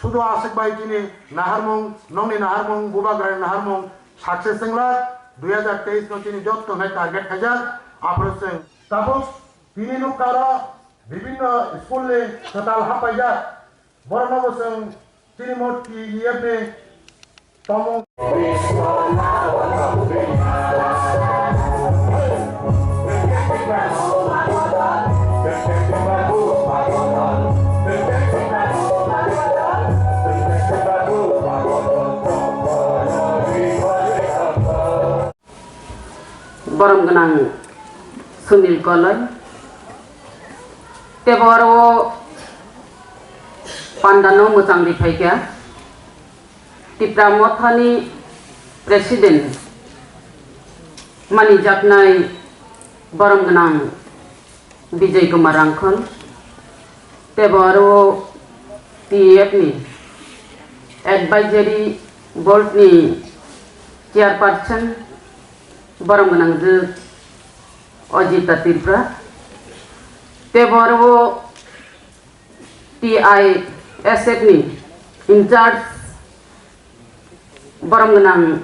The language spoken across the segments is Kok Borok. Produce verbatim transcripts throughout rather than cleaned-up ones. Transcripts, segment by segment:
Sudu aswk bai chini naharmung, nongni naharmung, bubagrani naharmung success wnglak, dui hazar teis no chini jotto nai target khaijak, aphuru chwng tabuk tini nukha oro bibinno school ni kwtal hapaijak, borokno bo chwng chini motki yebni tomung. Borom gwnang Sunil Koloi. Tebo oro o pandano mwchang ri phaikha. Tipra Mothani President manijaknai borom gwnang Bijay Kumar Rangkhol, tebo aro T F ni Advisory Board ni Chairperson borom gwnang je Ajita Tripura, tebo aro T I S F ni in charge borom gwnang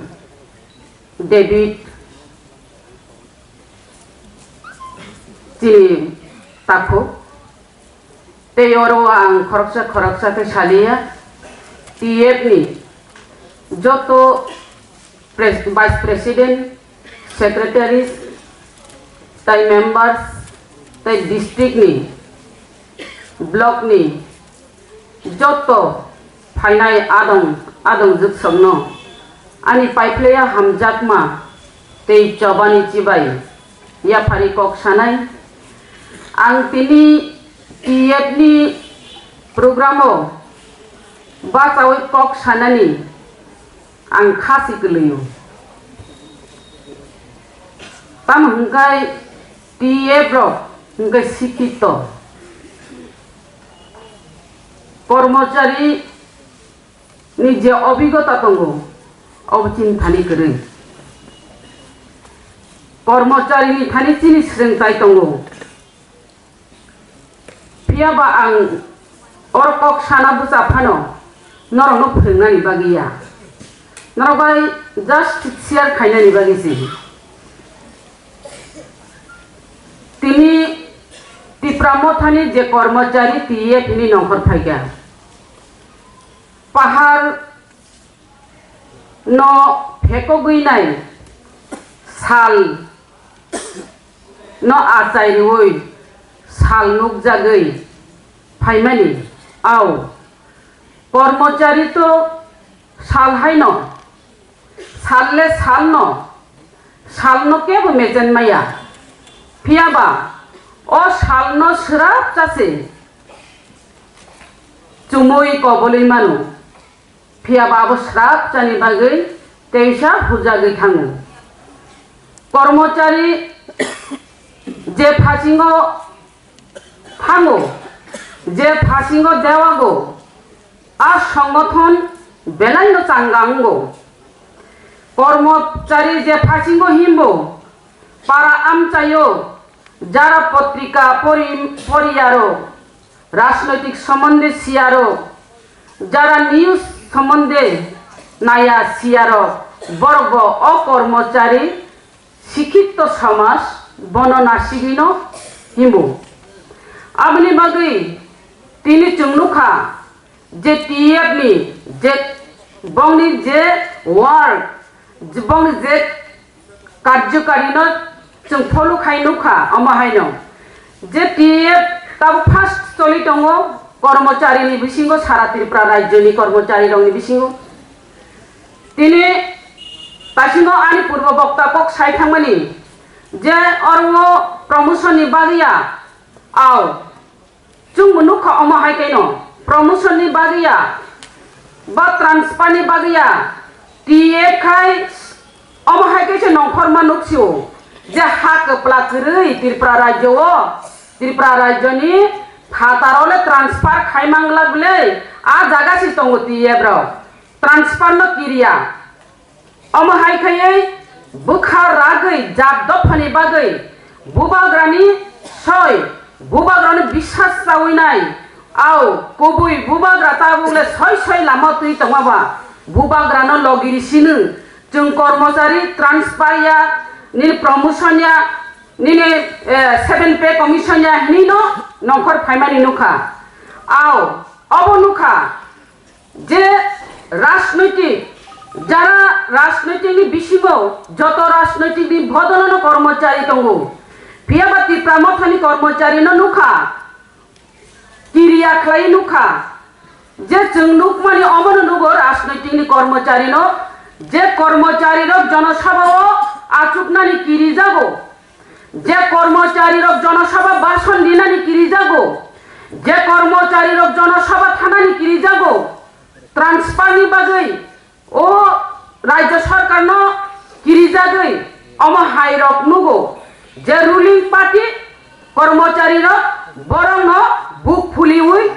David chini takhuk. Tei oro ang khoroksa khoroksa khe saliya, T F ni joto pres-, Vice President, Secretaries, tei members, tei district ni, block ni joto phainai adong, adong jwksongno ani paiphlaiya hamjakma tei chobani chibai yaphari kok sanai. Ang tini T F ni program o bachaui kok sanani ang kha si kwlwio. Tamo hwnkhe T F rok hwnkhe sikhito, kormochari ni je obhigota tongo, obo chini thani kwrwi. Kormochari ni thani chini swrwngchai tongo. Phiya ba ang oro kok sana bwsa phano norokno phwrwngnani bagwi ya. Norok bai just share khainani bagwi se. Tini Tipra Mothani je kormochari T F ni nongkhor phaikha. Pahar no phekogwi nai sal no achai rwui sal nukjagwi phaimani. Au, kormochari to sal haino, sal le sal no, sal no kebo mechen maya. Phiya ba o sal no swrap chase chumui kobolwi mano. Phiya ba abo srap chani bagwi teisa hujagwi thango. Kormochari je phasingo thango, je phasingo dewago, a songothon belaino changa wngo. Kormochari je phasingo himbo, para amchaio, jara potrika pori-, poriyaro, rajnoitik somonde siyaro, jara news somonde naya siyaro, borok bo o kormochari sikhito samaj bono nasigwino himbo. Aboni bagwi tini chwng nukha, je T F ni je bongni je work, je bongni je karjokari no chwng follow khai nukha, omo haino je T F tabuk first choli tongo kormochari ni bisingo, sara Tripura rajyo ni kormochari rok ni bisingo. Tini taisingo ani purbo bokta kok sai thangmani je oro promotion ni bagwi ya, au, Chwngbo nukha omo hai khe no promotion ni bagwi ya, ba transfer ni bagwi ya, T F khai omo hai khe se nongkhorma nuksio je ha kwpla kwrwi Tripura rajyo o, Tripura rajyo ni phataro le transfer khai manglak le a jaga si tongo T F rok, transfer no kiriya. Omo hai khaiwi bwkha ragwi jat dophani bagwi bubagrani soi, bubagrani bisas chawi nai, Au, kubui bubagra tabuk le soi soi lama twi tongma ba. Bubagra no logiri sinu. Chwng kormochari transfer ya, nini promotion ya, nini, eh, seven pay commission ya hini no nongkhor phaimani nukha. Au, obo nukha. Je rajnoitik, jara rajnoitik ni bisingo joto rajnoitik ni bodol no kormochari tongo. Phiya ba Tipra Motha ni kormochari no nukha, kiriya khlai nukha. Je chwng nukmani omono nugo rajnoitik ni kormochari no, je kormochari rok jonosabha o achuknani kirijago. Je kormochari rok jonosabha bhasan dinani kirijago, je kormochari rok jonosabha thanani kirijago, transfer ni bagwi o rajya sarkar no kirijagwi omo hai rok nugo je ruling party kormochari rok borok no buk phuliwi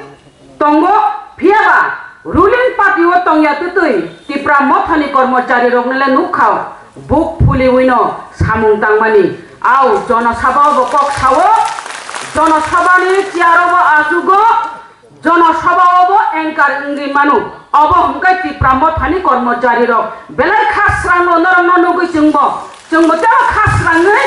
tongo, phiya ba ruling party o tongya twtwi Tipra Mothani kormochari rokno le nukha buk phuliwi no samung tangmani. Au jonosabha o bo kok sao, jonosabha ni chair o bo achugo, jonosabha o bo anchor wngwi mano. Obo hwnkhe Tipra Mothani kormochari rok belai kha srango norok no nugwi chwngbo, chwngbo tebo kha srangwi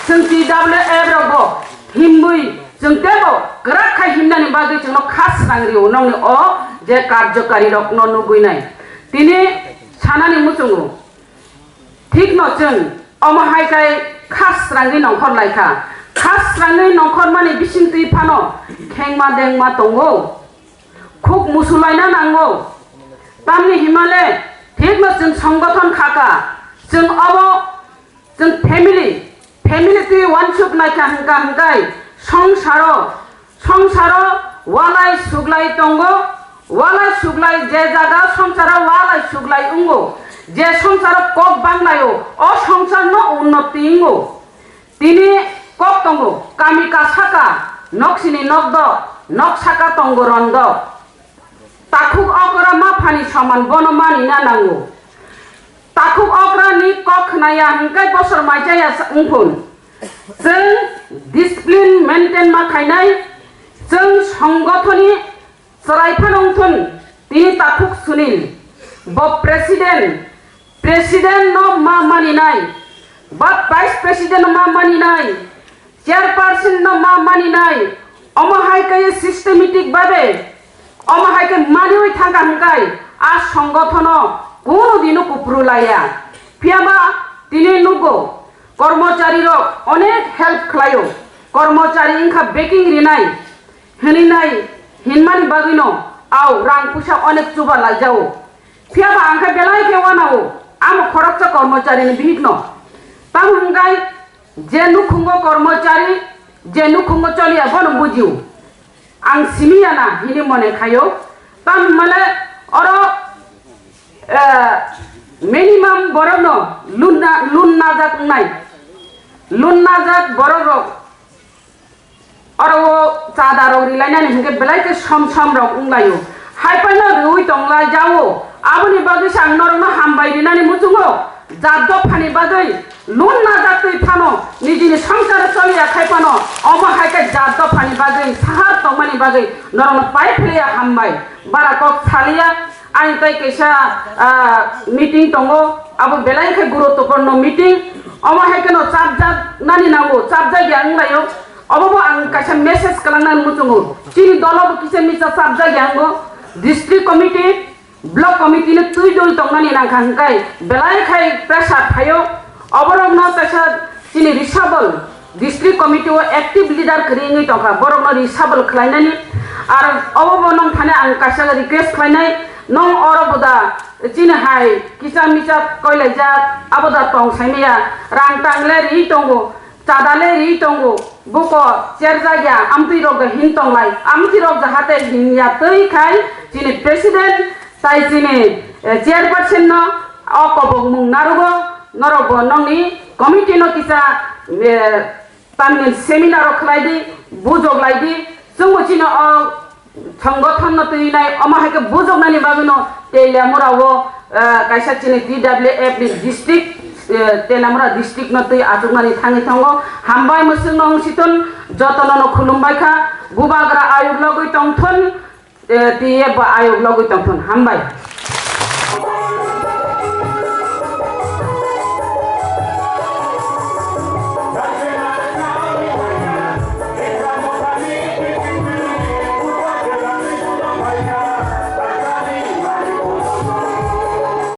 chwng T W F rok bo himwi chwng tebo kwrak khai himnani bagwi chwngno kha srang rio nongni o je karjokari rok no nugwi nai. Tini sanani muchungo thik no chwng omo hai khai kha srangwi nongkhor lai kha. Kha srangwi nongkhor mani bising twi phano khengma dengma tongo, khuk musulaina nango. Tamni himale thik no chwng songgothon kha ka, chwng obo Chwng family, family twi uansuk naikha hwnkha hwnkhe songsaro, songsaro walai suglai tongo, walai suglai je jaga songsaro walai suglai wngo, je songsaro kok banglaio, o songsarno unnoti wngo. Tini kok tongo, kami kasaka, noksini nokdo, noksaka tongo rondo. Takhuk okra ma phani soman bono manina nango. Takhuk okra ni kok khnaya hwnkhe bosor maichaya sa-, wngphun. Chwng discipline maintain ma khainai, chwng songgothoni chwrai phano wngthun, tini Takhuk Sunil. Bo president, president no ma maninai, ba vice president no ma maninai, chairperson no ma maninai, omo hai khe systematic babe, omo hai khe maniwi thangkha hwnkhe a songothono kunu dino kupru laiya. Phiya ba tini nugo, kormochari rok onek help khlaio, kormochari wngkha backing rinai, hwnwi nai hinmani bagwino au rang puisa onek chuba laijao. Phiya ba ang khe belai khe wanao, amo khoroksa kormochari ni bihik no. Tamo hwnkhe je nukhungo kormochari, je nukhungo choliya, bono bujio. Ang simi ya na hini mone khayo. Tam mane oro, eh, minimum borok no lunna, lunna jak nai. Lunna jak borok rok oro o chada rok rilainani hwnkhe belai khe som som rok wnglaio. Hai phano riui tonglai jao. Aboni bagwi se ang norokno hambai rinani muchungo. Jat dophani bagwi lun najak twi phano nijini songsaro choliya khai phano omo hai khe jat dophani bagwi sahar tongmani bagwi norokno pai philiya hambai. Bara kok saliya, ani tai kaisa, ah, meeting tongo, abo belai khe guruttopurno meeting. Omo hai kheno chapjak nani nango, chapjak ya wnglaio. Obo bo ang kaisa message kwlangnani muchungo. Chini dolo bo kisa misa chapjak ya wngo. District committee, block committee no twi dol tongnani nangkha hwnkhe belai khai pressure phaio. Oborokno kaisa chini reshuffle, district committee o active leader kwrwi wngwi tongkha, borokno reshuffle khlainani. Ar obo bo nong thani ang kaisa request khlainai, nong oro boda chini hai kisa misa koilaijak, aboda tong saimaya, rang tangle ri tongo. Chada le ri tongo, buko cherjak ya, amtwi rok da hin tonglai, amtwi rok jahate hin ya twi khai chini president tai chini, eh, chairperson no o kobok mung narugo, norok bo nongni committee no kisa, eh, tamni seminar rok khlai di, bujok lai di, chwngbo chini o Songgothon no twi nai, omo hai khe bujoknani bagwi no Teliamura o, ah, kaisa chini T W F ni district, eh, Teliamura district no twi achuknani thangwi thango. Hambai mwswk no wng siton, jotono no khulumbai kha. Bubagra ayuk logwi tongthon, Eh, twi eba ayuk logwi tongthun. Hambai.